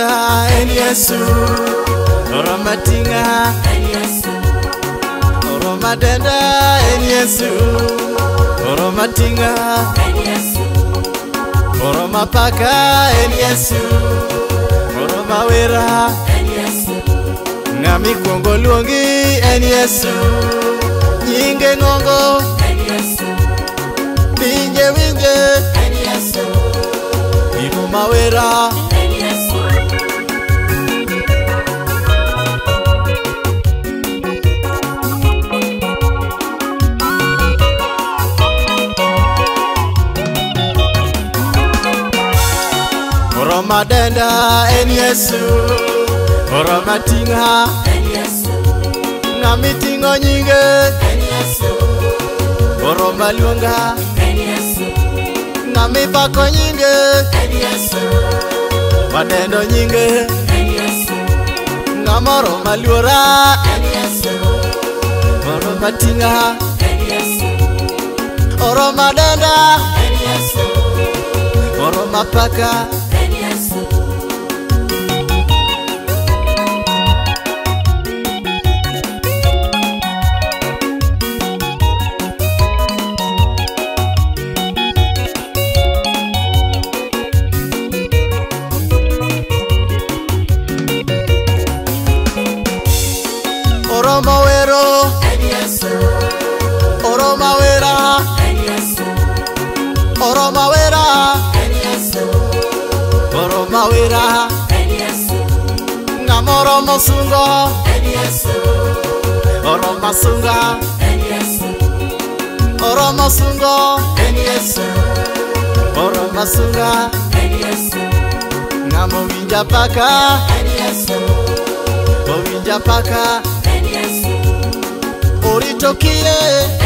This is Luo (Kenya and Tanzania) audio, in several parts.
denda en Yesu, oroma tinga en Yesu, oroma denda en Yesu, oroma tinga en Yesu, oroma paka en Yesu, oroma wera en Yesu, ng'ami kuongo luongi en Yesu, nyinge ng'ongo en Yesu, pinje winje en Yesu, iroma wera en Yesu. Oroma denda en Yesu, oroma tinga en Yesu, ng'ami ting'o nyinge en Yesu, oroma luonga en Yesu, ng'ami pako nyinge en Yesu, wadendo nyinge en Yesu, ng'ama oroma luora en Yesu, oroma tinga en Yesu, oroma denda en Yesu, oroma paka en Yesu. Oroma wero en Yesu, oroma wera en Yesu, oroma wera en Yesu, oroma wera en Yesu, ng'ama oromo sungo en Yesu, oroma sunga en Yesu, oromo sungo en Yesu, oroma sunga en Yesu, ng'ama owinja paka en Yesu, owinja paka en Yesu, orito kie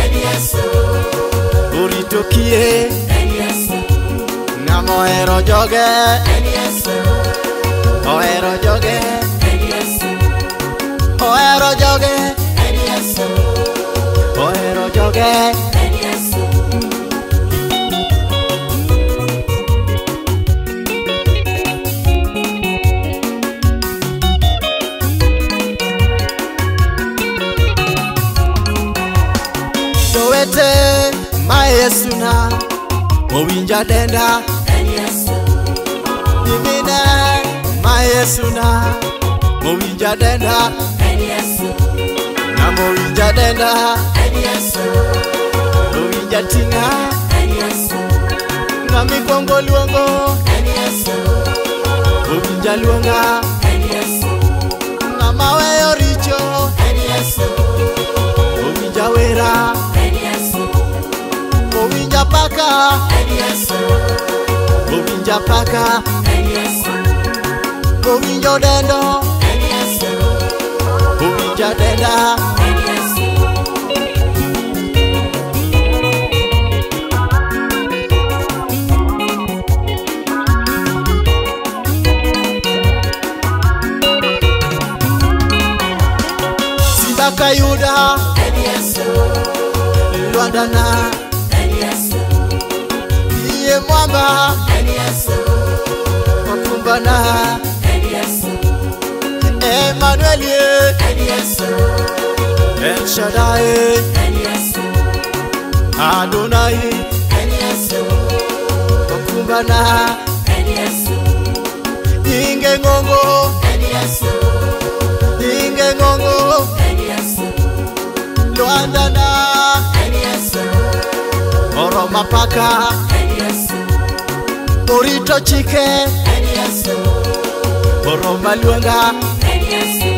en Yesu, orito kie en Yesu, ng'ama ohero joge en Yesu, ohero joge en Yesu, ohero joge en Yesu, ohero joge en Yesu. Jowete ma Yesu na owinja denda en Yesu, nyimine ma Yesu na owinja denda en Yesu, ng'ama owinja denda en Yesu, owinja tinga en Yesu, ng'ama ikuongo luongo en Yesu, owinja luonga en Yesu, ng'ama weyo richo en Yesu, owinja wera en Yesu, owinja paka en Yesu, owinja paka en Yesu, owinjo dendo en Yesu, owinja denda en Yesu. Simba ka Yuda en Yesu, Lwandana en Yesu, iye mwamba en Yesu, okumbana en Yesu, Emmanuel en Yesu, El Shaddai en Yesu, Adonai en Yesu, okumbana en Yesu, nyinge ng'ongo en Yesu, nyinge ng'ongo en Yesu, Lwandana en Yesu, oroma paka en Yesu, orito chike en Yesu, oroma luonga en Yesu.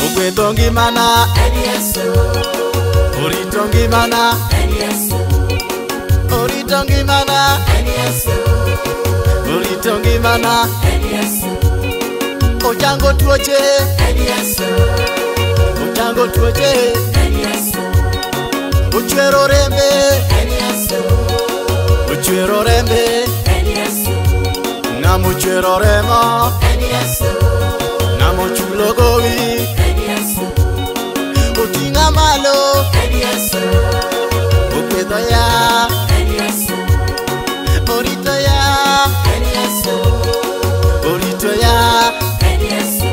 Ogwedho ngimana en Yesu, orito ngimana en Yesu, orito ngimana en Yesu, orito ngimana en Yesu, ochango tuoche en Yesu, ochango tuoche en Yesu, ochwero rembe en Yesu, ochwero rembe en Yesu, ng'ama ochwero remo en Yesu, Ng'ama ochulo gowi. En Yesu. Oting'a malo. En Yesu. Okwedho ya. En Yesu. Orito ya. En Yesu. Orito ya. En Yesu.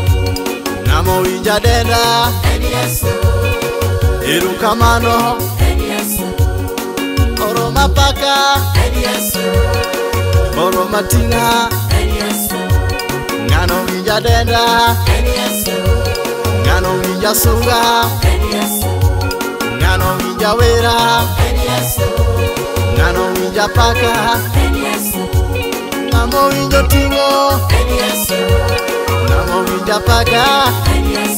Ng'ama owinja denda. En Yesu. Erokamano. En Yesu. Oroma paka. En Yesu. Oroma ting'a. En Yesu. Ng'ano winja denda. En Yesu. Ng'ano winja sunga. En Yesu. Ng'ano winja wera. En Yesu. Ng'ano winja paka. En Yesu. Ng'ama owinjo ting'o. En Yesu. Ng'ama owinja paka. En Yesu.